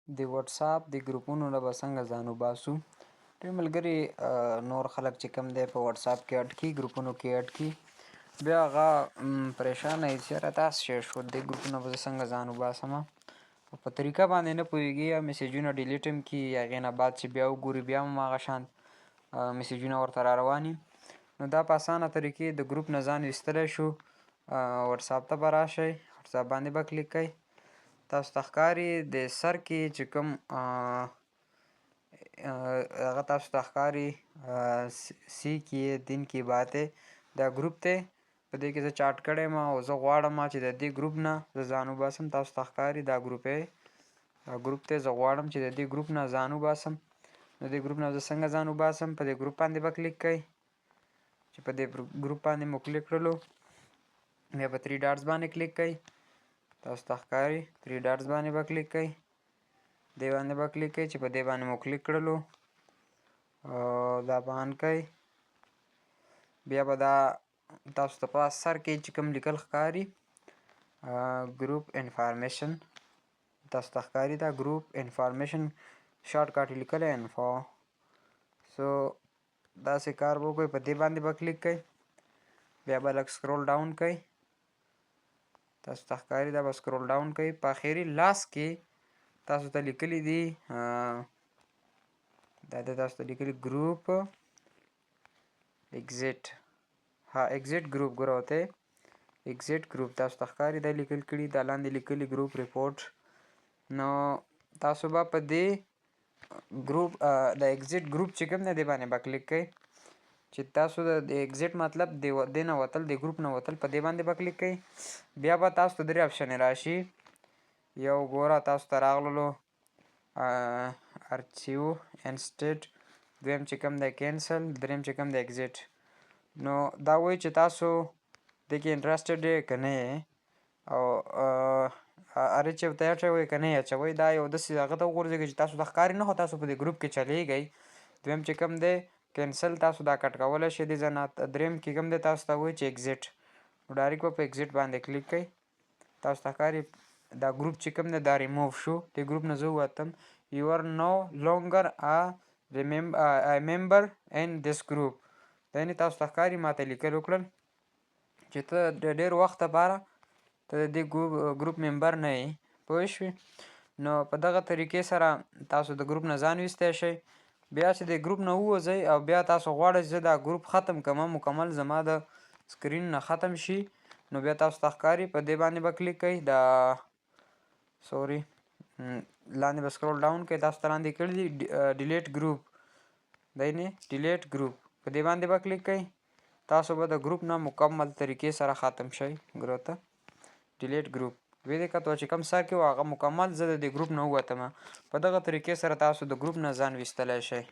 د وټساپ د ګروپونو نه به څنګه ځان وباسو؟ ډېر ملګري، نور خلک چې کوم دی په وټساپ کې اټکي، ګروپونو کې اټکي، بیا هغه پریشانه وي چې یاره دا څه شی شو، دې ګروپونو به زه څنګه ځان وباسم؟ په طریقه باندې نه پوهېږي، یا میسجونه ډیلیټ هم کړي، هغې نه بعد چې بیا وګوري، بیا هم هغه شان میسجونه ورته را روان. نو دا په اسانه طریقې د ګروپ نه ځان ویستلی شو. وټساپ ته به راشئ، وټساپ باندې به کلیک کوئ. تاسو ته ښکاري د سر کې چې کوم هغه تاسو ته ښکاري، "سیکیې دین کی باتې"، دا ګروپ دی. په دې کې زه چاټ کړی یم او زه غواړم چې د دې ګروپ نه زه ځان وباسم. تاسو ته ښکاري دا ګروپ دی، دا ګروپ دی. زه غواړم چې د دې ګروپ نه ځان وباسم. د دې ګروپ نه زه څنګه ځان وباسم؟ په دې ګروپ باندې به کلیک کوئ. چې په دې ګروپ باندې مو کلیک کړلو، بیا په 3 dots باندې کلیک کوئ. تاسو ته ښکاري 3 dots باندې به کلیک کوئ، دې باندې به کلیک کوئ. چې په دې باندې مو کلیک کړلو، دا به آن کوئ. بیا به دا تاسو ته په سر کې چې کوم لیکل ښکاري، "group information"، تاسو ته ښکاري دا "group information"، shortcut لیکلی "info". So داسې کار به وکړئ، په دې باندې به کلیک کوئ، بیا به لږ scroll down کوئ. تاسو ته ښکاري دا به scroll down کوئ. په اخري لاس کې تاسو ته لیکلي دي، دا د تاسو ته لیکلي "group exit"، ها، "exit group"، ګوره ورته "exit group" تاسو ته ښکاري، دا لیکل کړي، دا لاندې لیکلي "group report". نو تاسو به په دې ګروپ، د exit group چې کوم دی، دې باندې به کلیک کوئ. چې تاسو د exit مطلب د دې نه وتل، د ګروپ نه وتل، په دې باندې به کلیک کوئ. بیا به تاسو ته درې option راشي. یو ګوره تاسو ته راغللو "archive instead"، دویم چې کوم دی "cancel"، دریم چې کوم دی "exit". نو دا وایي چې تاسو دې کې interested یې که نه یې او archive ته اچوئ که نه یې اچوئ. دا یو داسې هغه ته وغورځېږي چې تاسو ته ښکاري نه، خو تاسو په دې ګروپ کې چلیږئ. دویم چې کوم دی "cancel"، تاسو دا کټ کولی شئ دې ځای نه. دریم کې کوم دی، تاسو ته وایي چې "exit". نو direct به په "exit" باندې کلیک کړئ. تاسو ته ښکاري دا ګروپ چې کوم دی دا ریموو شو، دې ګروپ نه زه ووتم. "You are no longer a member in this group". یعنی تاسو ته ښکاري ماته لیکل وکړل چې ته د ډېر وخت لپاره ته د دې ګروپ member نه یې، پوه شوې؟ نو په دغه طریقې سره تاسو د ګروپ نه ځان ویستی شئ. بیا چې د ګروپ نه ووځئ او بیا تاسو غواړئ چې زه دا ګروپ ختم کړم، مکمل زما د screen نه ختم شي، نو بیا تاسو ته ښکاري په دې باندې به کلیک کوئ. دا sorry، لاندې به scroll down کوئ. تاسو ته لاندې کړي دي "delete group"، دی نه، "delete group"، په دې باندې به کلیک کوئ. تاسو به د ګروپ نه مکمل طریقې سره ختم شئ. ګوره ته "delete group" وې دې کتو چې کوم سر کې و، هغه مکمل زه د دې ګروپ نه ووتم. په دغه طریقې سره تاسو د ګروپ نه ځان ویستلی شئ.